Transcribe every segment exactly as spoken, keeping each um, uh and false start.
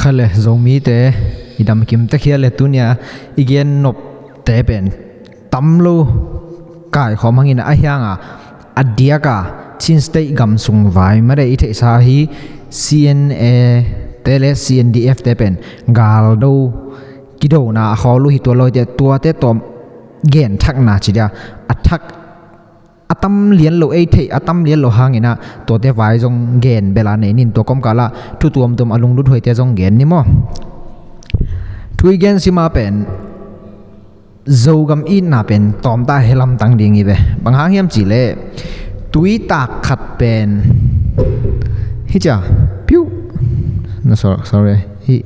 Kha le, Zomite i damkim tek hial le, tunia i gen nopte pen tam lo kaikhawm hangin a hianga a diaka Chin State gam sung vai made i theihsa hi. C N A te le C N D F te pen galdo kidona a khawl uh hi, tua lawite tuate tawm gen thakna ci dia, a thak a tam lian lo, ei theih a tam lian lo hangin ah tuate vai zong gen bel a nei nin, tua kawmkal ah thu tuamtuam a lunglut huaite zong gen ni maw. Thu i gen sima pen Zogam itna pen tawmta he lamtang ding hi ve. Bang hang hiam cih leh tui tak khat pen hi cia, piu. No, sor-, sorry. Hi.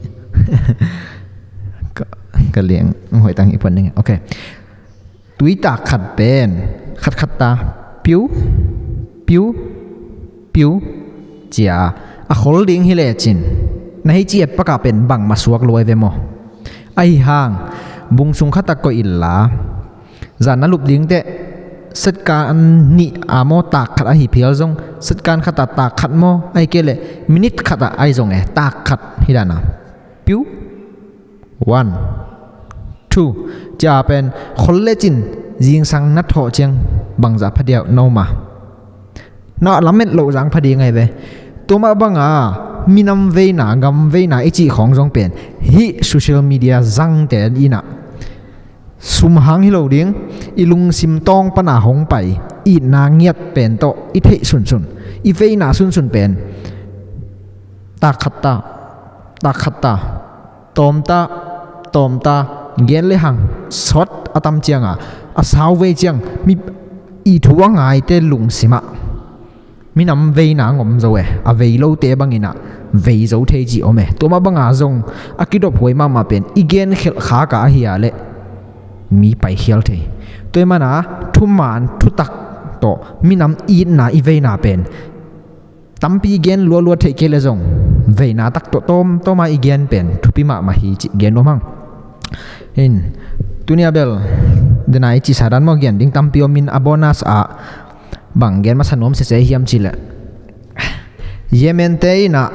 Ka, ka liang hoih tang i puan ding. Ok. Tui tak khat pen khat khat ta, piu, piu, piu cia a khol ding hi lecin, na hi ciat pakah pen bangmah suak lo ai ve maw. Ahi hang bung sung khat a koih inla, zan na lup ding teh, setkan nih a maw tak khat ahi phial zong, setkan khat a tak khat maw, ahi kei leh minit khat a ahi zong e, tak khat hi dana, piu, one, two cia pen khol lecin zingsang na thawh ciang bangzah phadiau na om a, na lamet loh zang phading ai ve. Tua mah banga minam veina, gam veina i cih khawng zong pen hih social media zangte inah sum hang hi lo ding, i lungsim tawng pana hong pai itna ngiat pen tawh i theih sunsun, i veina sunsun pen tak khat ta, tak khat ta, tawmta, tawmta, gen le hang sawt a tam cianga a sau vei ciang mi i thu a ngaite lungsimah minam veina ngom zo e, a vei lote banginah vei zo thei cih om e. Tua mah banga zong a kidop huai mahmah pen i gen khelh khaka ahi a leh mi paikhial thei. Tua i mana thuman thutak tawh minam itna i veina pen tampi i gen lualua theih kei le zong veina tak tawh tawmtawma i gen pen thupi mahmah hi cih gen nuam hang. In, tunia bel dena i cihsa dan maw, gen ding tampi om in, a bonus ah bang gen masa nuam sese hiam cih leh Yemen te inah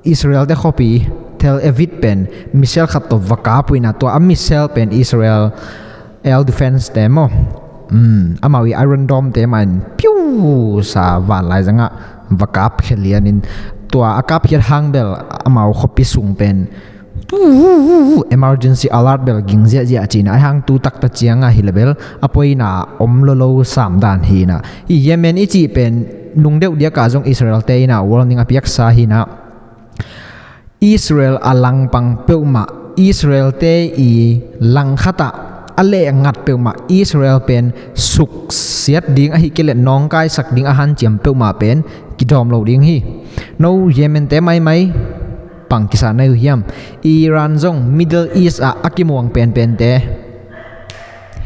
Israel te khuapi Tel Aviv pen missile khat tawh va kap uh inah, tua a missile pen Israel air defense te maw, um, amau i Iron Dome te mah in piu sa vanlai zangah va kap khia lianin, tua a kapkhiat hang bel amau khuapi sung pen emergency alert bel ging ziahziah cina, ahi hang tu takta cianga hi le bel a poina om lolo sam dan hi inah. Hih Yemen i cih pen nungdeuh diaka zong Israel te inah warning a piaksa hi inah. Israel a langpang peuhmah, Israel te i langkhatah a lehngat peuhmah, Israel pen suksiat ding ahi kei leh nawngkaisak ding a hanciam peuhmah pen kidawm lo ding hi. No Yemen te maimai bang kisa nai uh hiam? Iran zong Middle East ah a kimuang penpente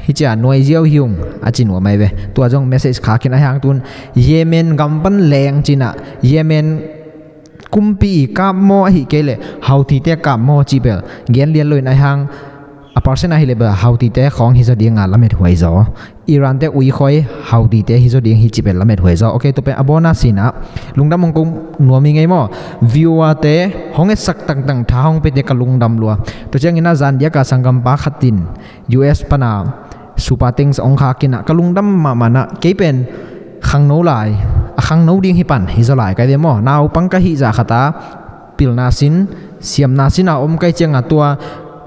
hi cia nuai ziau hi ung a ci nuam ai ve. Tua zong message khakin, ahi hang tun Yemen gam pan leng cinah Yemen kumpi i kap maw, ahi kei leh Houthi te kap maw cih bel gen lian lo in, ahi hang a percent ahi le bel Houthi te khawng hi zaw dinga lamet huai zaw. Iran te uikhoi Houthi te hi zaw ding hi cih bel lamet huai zaw. Ok, tua pen a bonus inah lungdam hong ko nuam i ngei maw. Viewer te hong etsak tangtang, tha hong pete ka lungdam lua. Tua ciangin a zan diaka sanggampa khat in U S pana Super Thanks hong khakinah ka lungdam mahmah nah. Kei pen khangno lai, a khangno ding hi pan hi zaw lai kai ve maw. Naupang ka hih zah khata pilna sin, siamna sina om kai cianga tua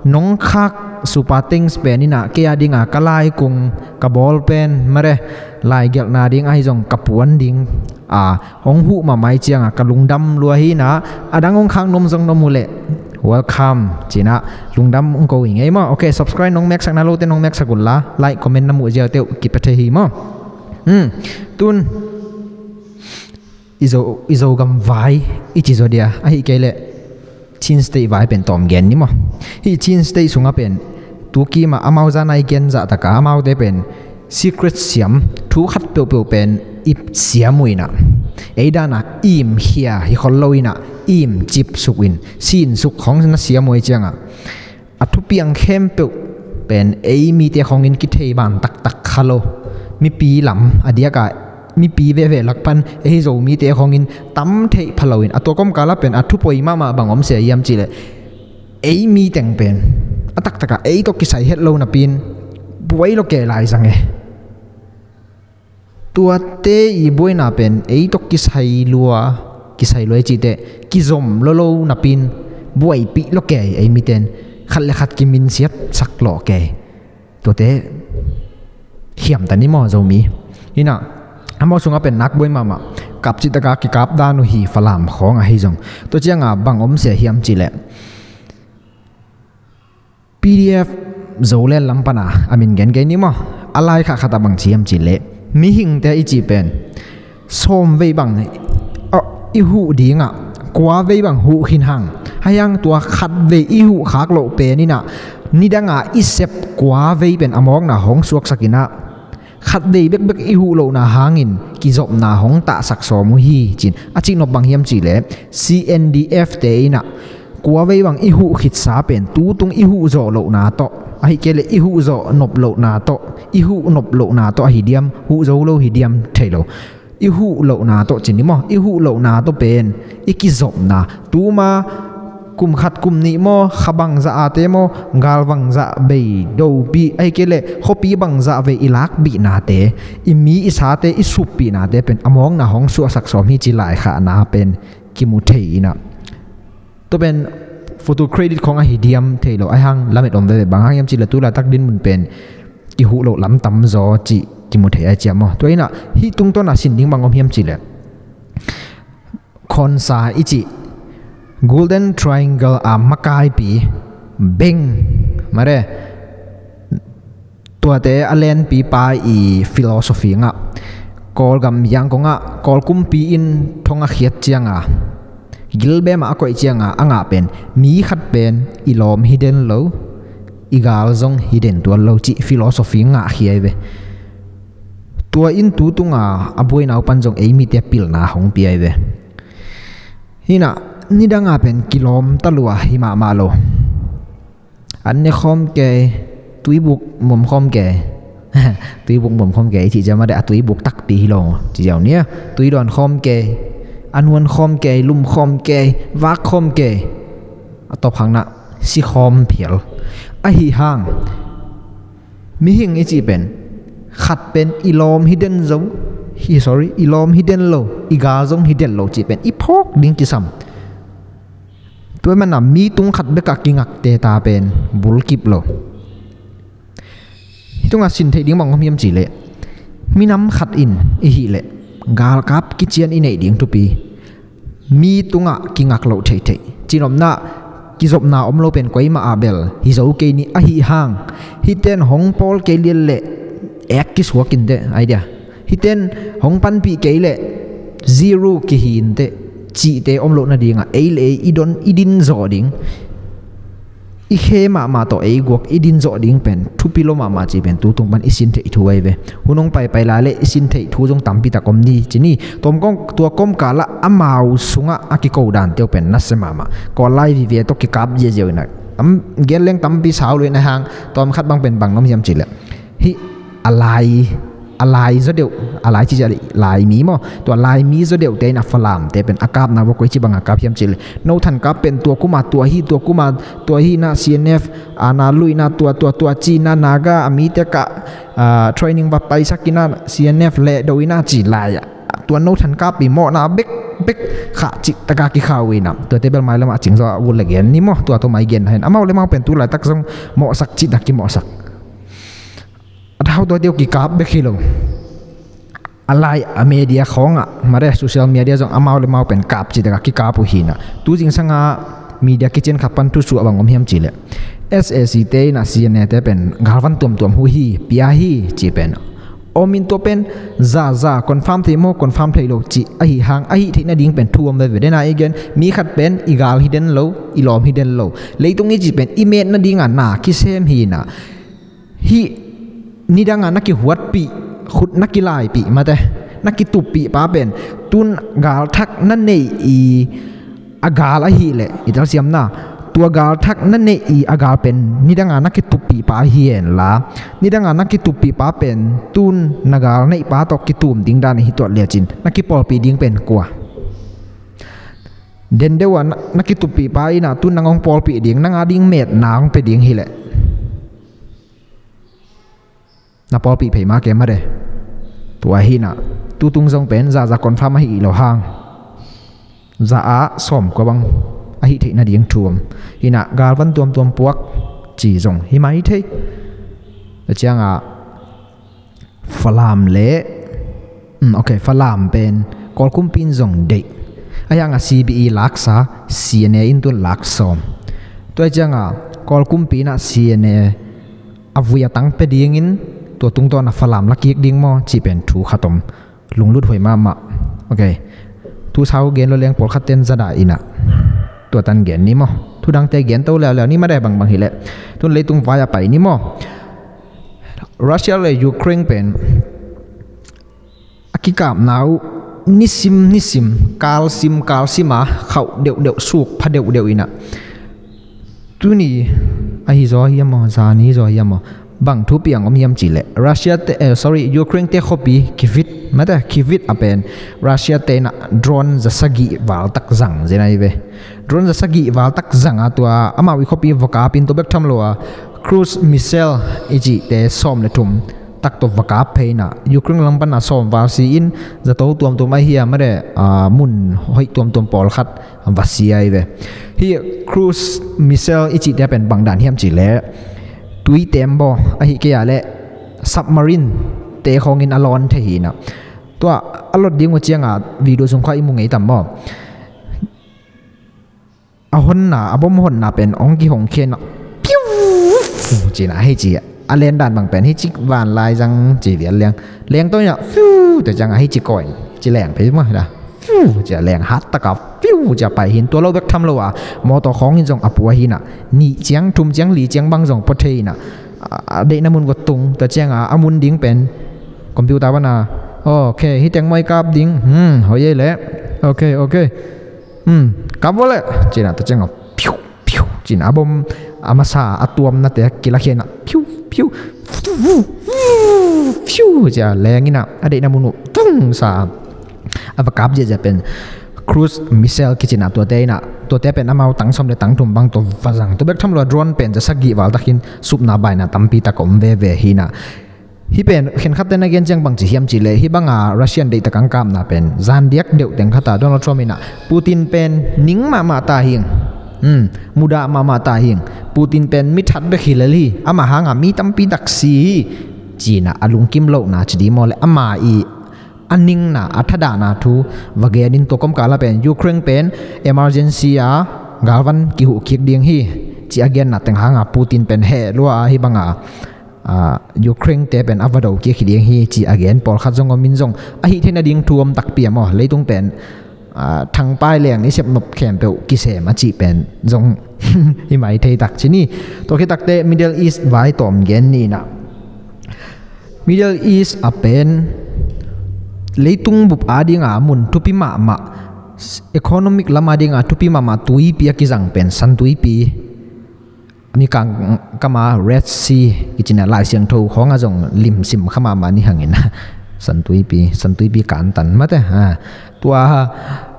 nong khak Super Thanks pen inah kei a dinga ka laikung, ka ball pen mare, laigelhna ding ahi zong ka puan ding a hong huh mahmah cianga ka lungdam lua hi inah. A dang hong khak nuam zong nuam uh leh welcome cinah lungdam hong ko i ngei maw. Ok, subscribe nong meksak na lote nong meksak unla, like, comment na muh ziau teuh kipia thei hi maw. Hmm. Tun i Zo, i Zogam vai i ci zaw dia, ahi kei leh Chin State vai pen tawm gen ni maw. Hih Chin State sungah pen tukimah amau zana i gen zahtaka amaute pen secret siam, thu khat peuhpeuh pen i siam uh inah, ei dana imkhia hi khol lo inah, imcip suk in, sinsuk khawng na siam uh ei ciangah a thupiang khempeuh pen ei mite khawngin kithei ban taktak kha lo. Mipi lam a diaka mipi veve lak pan ei Zomite khawngin tam theih pha loin a tua kawmkala pen a thupoi mahmah bang om sia hiam cihleh ei mi teng pen a taktakah ei tawh kisai het lo napi-in buai lo kei lai zang e. Tuate i buaina pen ei tawh kisai lua, kisai lua i cihte kizom lo lo napi-in buaipih lo kei ei miten khat le khat kiminsiat sak lo kei. Tuate hiamta ni maw Zomi. Hinah amau sungah pen nak buai mahmah kap cihtaka kikap dan uh hi Falam khawng ahi zong. Tua cianga bang om sia hiam cihleh PDF Zoland lam pana a min gen kei ni maw. A lai khat khat a bang ci hiam cihleh mihingte i cih pen sawm vei bang i huh dingah kua vei bang huh khin hang. Ahi hang tua khat vei i huh khak loh pen inah nidanga i sep kua vei pen a mawkna hong suaksak inah khat vei bekbek i huh lohna hangin kizopna hong tahsak sawm uh hi cin a cihnop bang hiam cihleh CNDF te inah kua vei bang i huh khitsa pen tutung i huh zawh lohna tawh ahi kei leh i huh zawh nop lohna tawh i huh nop lohna tawh ahi diam, huh zo lo hi diam thei lo. I huh lohna tawh cin ni maw, i huh lohna tawh pen i kizopna tuma kum khat kum nih maw, kha bangzah ate maw, gal bangzah bei dopih ahi kei leh khuapi bangzah vei i lakpihnate, i mi i sate i suppihnate pen a mawkna hong suahsak sawm hi ci laikhahna pen kimu thei inah tua pen photo credit khawng ahi diam thei lo. Ahi hang lamet om veve bang hang hiam cihleh tu laitak dinmun pen kihuh loh lam tamzaw cih kimu thei ai ciam maw. Tua inah hih tungtawna sin ding bang om hiam cihleh Khonsa i cih Golden Triangle a makaipi beng mare tuate a lenpipa i philosophy ngah Kawlgam Yangon ah Kawl kumpi in thong a khiat cianga gilbema a koih cianga a ngah pen mi khat pen i lawm hi den lo, i gal zong hi den tuan lo cih philosophy ngah khia hi ve. Tua in tu tunga a buaina uh pan zong ei mite pilna hong pia hi ve. Hinah nidanga pen kilawm talua hi mahmah lo. An ne khawm kei, tuibuk muam khawm kei. Tuibuk muam khawm kei i cih ciang mah deh a tuibuk takpi hi lo cih ciang nia. Tuidawn khawm kei, a nuan khawm kei, lum khawm kei, vak khawm kei. A tawp hang nah si khawm phial. Ahi hang mihing i cih pen khat pen i lawm hi den zo, hi sorry, i lawm hi den lo, i gal zong hi den lo cih pen i phawk ding kisam. Tua mana mi tung khat bekah kingakte ta pen bulkip lo. Hih tungah sin theih ding bang om hiam cihleh minam khat in i hih leh galkap kician i neih ding thupi. Mi tungah kingak loh theihtheih, cinopna kizopna om lo pen koimah ah bel hi zo kei ni. Ahi hang hihten hong pawl kei lian leh ek kisuak inteh, idea hihten hong panpih kei leh zero kihi inteh cihte om loh nadingah ei le ei i don i din zawh ding, i khe mahmah tawh ei guak i din zawh ding pen thupi lo mahmah cih pen tu tung pan i sin theih thu ahi ve. Hun hong paipai lai leh i sin theih thu zong tampi tak om ni ci ni. Tawm kong tua kawmkal ah amau sungah a kiko dante uh pen nasia mahmah. Kawl lai vive tawh kikap ziaziau inah tam gen leng tampi sau lo in ahi hang tawm khat bang pen bang om hiam cihleh hih a lai a lai zaw deuh, a lai ci ciah lai mi maw, tua lai mi zaw deuhte in a Falamte pen a kapna vua koici banga kap hiam cihleh no than kap pen tua kuma tua hi, tua kuma tua hi na CNF a na luina tua tua tua ci na Naga a mite kah training va paisak ina CNF lehdo ina ci lai ah tua no than kap i mawhna bek bek khah cih taka kikhau ina tuate bel mai lamah cingzaw a ul le gen ni maw, tua tua mai gen hen amau le mau pen tu laitak zong mawhsak cih tak kimawhsak. A thau tua deuh kikap bek hi lo. A lai a media khawngah mare social media zong amau le mau pen kap cih takah kikap uh hinah. Tu zingsanga media kician khat pan thusuah bang om hiam cihleh SAC te inah CNA te pen galvan tuamtuam huh hi, pia hi cih pen om in tua pen zaza confirm thei maw, confirm thei lo cih ahi hang ahi theih nading pen thu om veve. Dena i gen mi khat pen i gal hi den lo, i lawm hi den lo. Leitung i cih pen i met nadinga na kisem hinah. Hih nidanga na kihuatpih, khut na kilaipih mate, na kituppih pa pen tun galthak na neih i a gal ahileh i telsiamna Tua galthak na neih i a gal pen nidanga na kituppih pa hi henla, nidanga na kituppih pa pen tun na gal neih pa tawh kitum ding dan hi tuat lecin na kipawlpih ding pen kua? Den deuh a na, na kituppih pa in ah tun nang hong pawlpih ding, nang a ding metna hong pia ding hileh na pawlpih phei mah ke mah de. Tua hi in ah tutung zong pen za za confirm ahi lo hang, za a sawm kua bang ahi theih nading thu om. Hi in ah galvan tuamtuam puak ci zong hi mai thei. Tua ciangah Falam le, um, ok, Falam pen Kawlkumpi in zong deih. Ahi hangah C B E laksa, C N A in tun lak sawm. Tua ciangah Kawlkumpi in ah C N A a vui a tang pia dingin tua tungtawn a Falam la kik ding maw cih pen thu khat om. Lunglut huai mahmah. Ok. Thu sau gen lo leng pawlkhat ten zada in ah tua tan gen ni maw? Thu dangte gen to leuleu ni mah de, bangbang hileh tun leitung vai a pai ni maw? Russia le Ukraine pen a kikapna uh nisim nisim, kalsim kalsim a khauh deuhdeuh, suk pha deuhdeuh in ah tuni ahi zaw hiam maw, zani zaw hiam maw, bang thupi ang om hiam cihleh Russia te, eh, sorry, Ukraine te khuapi Kyiv, mate, Kyiv a pen Russia te in ah drone za sagih val tak zang zen ahi ve. Drone za sagih val tak zang a tua amau i khuapi va kapin tua bek tham lo a cruise missile i cihte sawm le thum tak tawh va kap phei in ah Ukraine lam pan a sawm val si in zato tuamtuam ahi a mate, ah, mun hoih tuamtuam pawlkhat va si ahi ve. Hih cruise missile i cihte pen bang dan hiam cihleh tui tembaw ahi kei a leh submarine te khawngin a lawn thei hi in ah tua a lot ding uh ciangah video sung khuah i mu ngei tam maw? A honna, a bom honna pen ong kihong khen a piu ci in ah hei ci a len dan bang pen hei ci van lai zang ci vial leng leng to in ah fiu te ciang a hei ci koin ci leng phei mah da. Fiu ci a leng hat tak a fiu ci a pai hi in tua lo bek tham lo a mawtaw khawng in zong a pua hi in ah nih ciang, thum ciang, li ciang bang zong pua thei in ah a deihna mun kua tung. Tua ciang a a mun ding pen computer pan a, ok, hih teng maw i kap ding? Hmm, hoih ei leh. Ok, ok. Hmm, kap vua leh ci in ah tua ciang a piu piu ci in ah a bom a masa a tuamnate a kila khen ah piu piu fiu ci a leng in ah a deihna mun uh tung sa a va kap ziahziah pen cruise missile kici in ah tuate in ah tuate pen amau tang sawm le tang thum bang tua va zang. Tua bek tham lo a drone pen za sagih val takin supna baina tampi tak om veve hi in ah Hih pen khenkhatte na gen ciang bangci hiam cihleh hih banga Russian deihtak ang kapna pen zan diak deuh teng khata Donald Trump in ah Putin pen ning mahmah ta hing, hmm, mudah mahmah ta hing, Putin pen mi that bek hi lel hi, ama hanga mi tampi tak si hi, ci-in ah a lungkim lohna ci dih maw le ama i a ningna a thadahna thu va genin tua komkala pen Ukraine pen emergency a galvan kihuh kik ding hi, ci a genna teng hanga Putin pen heh lua a hih banga Ukraine te pen a va do kik hi ding hi ci a gen pawlkhat zong om in zong a hih theih nading thu om takpi a maw? Leitung pen thangpai leng i sepnop khempeuh kisem a cih pen zong hi mai thei tak ci ni. Tua khit takte Middle East vai tawm gen ni in ah Middle East a pen leitung bup a dinga mun thupi mahmah, economic lam a dinga thupi mahmah tuipi a kizang pen San Tuipi, a mikang kama Red Sea kici in ah Lai Siangtho khawng a zong limsim kha mahmah ni hangin San Tuipi, San Tuipi kantan mate. Tua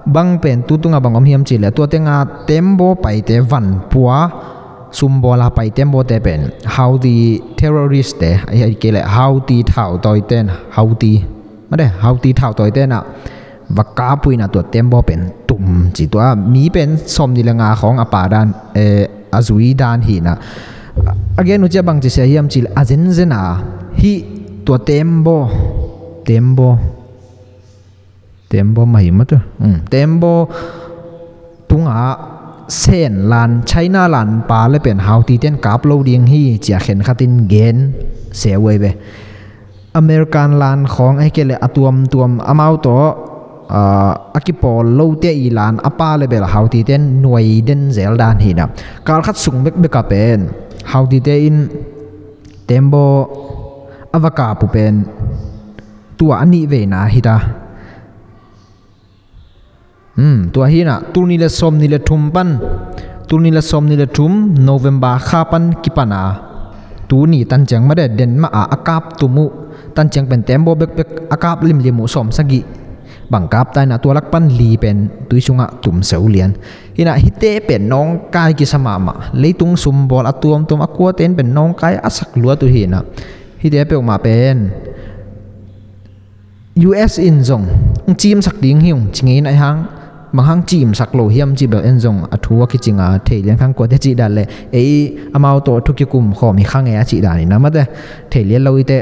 bang pen tu tunga bang om hiam cihleh tua tenga tembaw paite vanpua sumbawl a pai tembawte pen Houthi terrorist te ahi kei leh Houthi thautawiten, Houthi mate, Houthi thautawiten ah va kap uh in ah tua tembaw pen tum ci tua mi pen sawmnih le nga khawng a pa dan, eh, a zui dan hi in ah a gen uh ciah bangci sia hiam cihleh a zenzen a hih tua tembaw, tembaw tembaw mah hi mah tu. Tembaw tungah Senlan, China lan pa le pen Houthi ten kap lo ding hi ci a khenkhatin gen se uh ahi ve. American lan khawng ahi kei leh a tuamtuam amau tawh a kipawl lote i lan a pa le bel Houthi ten nuai den zel dan hi in ah kalkhat sung bekbek a pen Houthi te in tembaw a va kap uh pen tua a nih veina hi ta. Tua hi in ah tul nih le sawmnih le thum pan Tul nih le sawm nih le thum November kha pan kipan a, tuni tanciang made den mah a a kap tum uh, tanciang pen tembaw bekbek a kap limlim uh sawm sagih bang kap ta in ah, tua lak pan li pen tui sungah tum seu lian. Hi in ah hihte pen nawngkai kisa mahmah, leitung sumbawl a tuamtuam a kuate in pen nawngkai a sak luat uh hi in ah, hihte peuhmah pen U S in zong hong cimsak ding hi ung ci ngei in ah, hang bang hang cimsak lo hiam cih bel en zong a thu a kicing a, thei lian khang kuate cih dan le ei amau tawh thu kikum khawm hi khang e a cih dan in ah, mate thei lian lo i te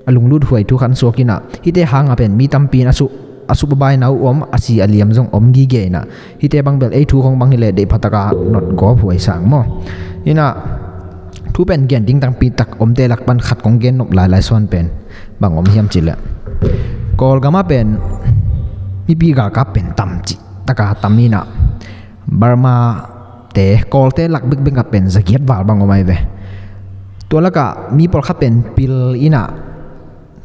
a lunglut huai thu khan suak in ah, hihte hang a pen mi tampi in a suh a suh babaina uh om, a si a liam zong om gige in ah, hihte bang bel ei thu khong bang hi leh deih phataka not gawp huai sang maw. In ah thu pen gen ding tampi tak omte lak pan khat kong gen nop lailai suan pen bang om hiam cih leh, Kawlgam ah pen mipi galkap pen tam cih taka tam in ah, Burma te Kawlte lak bekbek ah pen zagiat val bang om ai ve. Tua lakah mi pawlkhat pen pil in ah,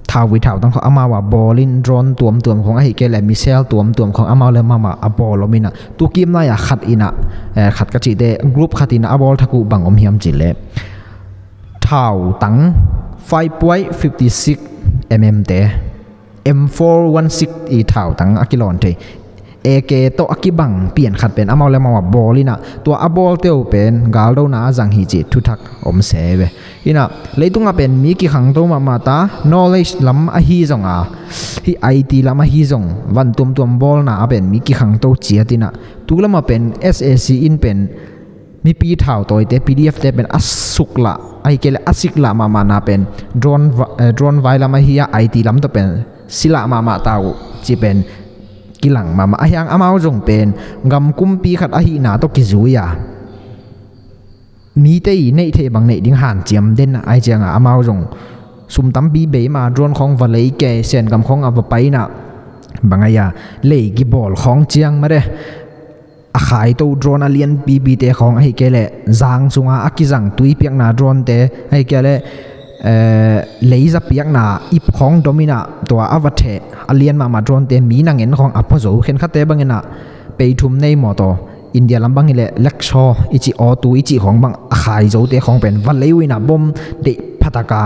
thauvui thautang khong amau a bawl in, drone tuamtuam khong ahi kei leh missile tuamtuam khong amau le amau a bawl om in ah, tu kim nai a khat in ah, eh, khat ka cihte group khat in ah a bawl thak uh bang om hiam cih leh, thautang five point fifty six mm te, M four one six i thautang a kilawn thei A K tawh a kibang pian khat pen amau le amau a bawl in ah, tua a bawlte uh pen galdona a zang hi cih thuthak om se ve. In ah leitungah pen mi kikhangto mahmah ta, knowledge lam ahi zong a, hih I T lam ahi zong van tuamtuam bawlna a pen mi kikhangto ciat in ah, tu lamah pen S A C in pen mipi thautawite, P D F te pen a suklah ahi kei leh a siklah mahmahna pen drone va-, eh, drone vai lam ahi a, I T lam tawh pen silah mahmah ta uh cih pen kilang mahmah. Ahi hang amau zong pen gam kumpi khat ahihna tawh kizui a, mite i neih theih bang neih ding hanciam den ahi ciangah amau zong sum tampi bei mah drone khong va lei kei, Sen gam khong a va pai in ah, bang ahi a, lei kibawl khong ciang made a khaito drone a lianpipite khong ahi kei leh, zang sunga a kizang tui piakna dronete ahi kei leh, eh, leiza piakna ip khong dom in ah tua a va theh a lian mahmah dronete mi nangen khong a pua zo. Khenkhatte bang in ah pei thum nei mawtaw, India lam bang hi leh Lexus i cih, auto i cih khong bang a khai zote khong pen va lei uh in ah, bom deih phataka,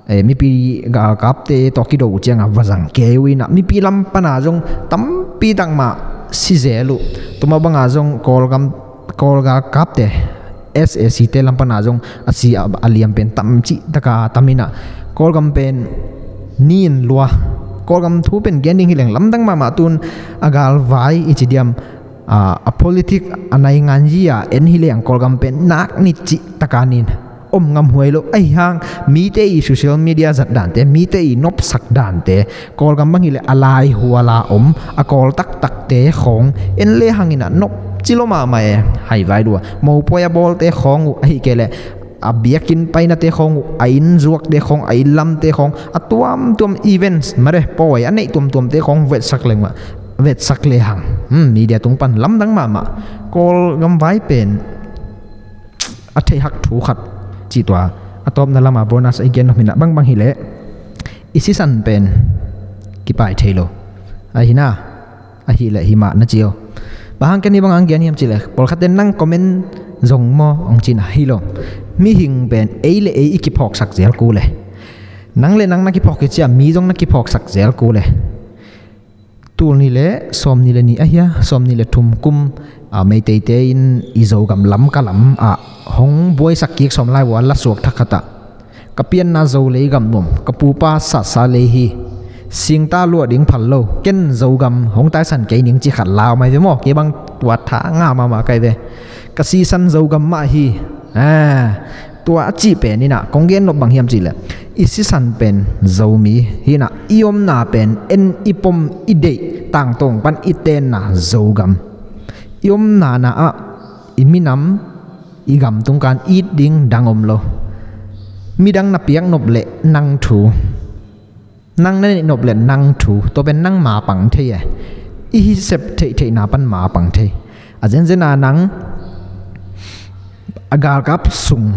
eh, mipi galkapte tawh kido uh ciangah va zang kei uh in ah, mipi lam pana zong tampi tak mah si zel uh. Tua mah banga zong Kawlgam, Kawl galkapte, S A C te lam pana zong a si a, a liam pen tam cih taka tam in ah, Kawlgam pen nin lua, Kawlgam thu pen gen ding hi leng lamdang mahmah, tun a galvai i ci diam, a, a politik, a naingan yi a en hi leng Kawlgam pen nak ni cih taka nin om ngam huai lo. Ahi hang mite i social media zat dante, mite i nopsak dante, Kawlgam bang hi leh a laihual a om, a Kawl taktakte khong en le hang in ah nop ci lo mahmah e. Haivai lua, mopawi a bawlte khong uh ahi kei leh, a biakinn painate khong uh, a inn zuakte khong, a inn lamte khong, a tuamtuam events made pawi a neih tuamtuamte khong vetsak leng mah, vetsak le hang, hmm, media tung pan lamdang mahmah. Kawlgam vai pen a theihak thu khat cih tua, a tawpna lama bonus a i gen nop hi in ah, bangbang hi leh i sisan pen kipai thei lo. Ahi na, ahi leh hi mah na ci o. Bang hang ken hi bang hang gen hiam cih leh, pawlkhatte nang comment zong maw hong ci in ah, hi lo. Mihing pen ei le ei i kiphawksak zel kul e. Nang le nang na kiphawk hi ciang mi zong na kiphawksak zel kul e. Tul nih le sawm nih le nih ahi a, sawm nih le thum kum, a, Meiteite in i Zogam Lamka lam ah hong buaisak kik sawm lai uh a, la suak thak khat ah, ka pianna Zo lei gam nuam, ka pupa satsa lei hi, singta luah ding phal lo, ken Zogam hong taisan kei ning ci khat lau mai ve maw. Kei bang tua tha ngah mahmah kai ve. Ka sisan Zogam mah hi. A, tua a cih pen in ah kong gen nop bang hiam cih leh, i sisan pen Zomi hi in ah, i omna pen en i pom i deih tangtawng pan i tenna Zogam. I omna na ah i minam, i gam tungkan it ding dang om lo. Midang na piak nop leh nang thu, nang na neih nop leh nang thu, tua pen nangma pang thei e. I hi sep theihtheihna pan ma pang thei. A zenzen a nang a galkap sung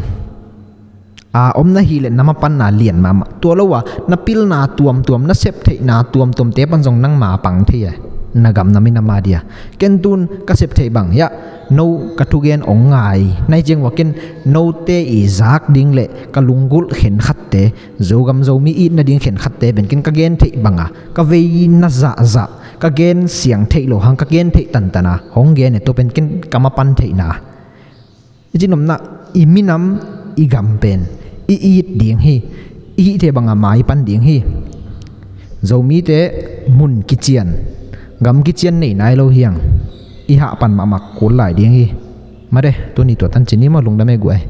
a om na hih leh na ma panna lian mahmah. Tua lo a na pilna tuamtuam, na sep theihna tuamtuamte pan zong nangma pang thei e. na gam na minam a dia. Ken tun ka sep theih bang hiah no ka thugen ong ngai nai ciang ua ken note i zak ding le ka lunggulh khenkhatte, Zogam Zomi itna ding khenkhatte pen ken ka gen theih banga ka veina zahzah ka gen siang theih lo hang ka gen theih tantana hong gen e. Tua pen ken ka mapan theihna. I cinomna i minam i gam pen i it ding hi. I hih theih banga mai pan ding hi. Zomite mun kician, gam kician nei nai lo hiang. I hah pan mahmah kul lai ding hi. Made, tuni tua tancin ni maw, lungdam e guai.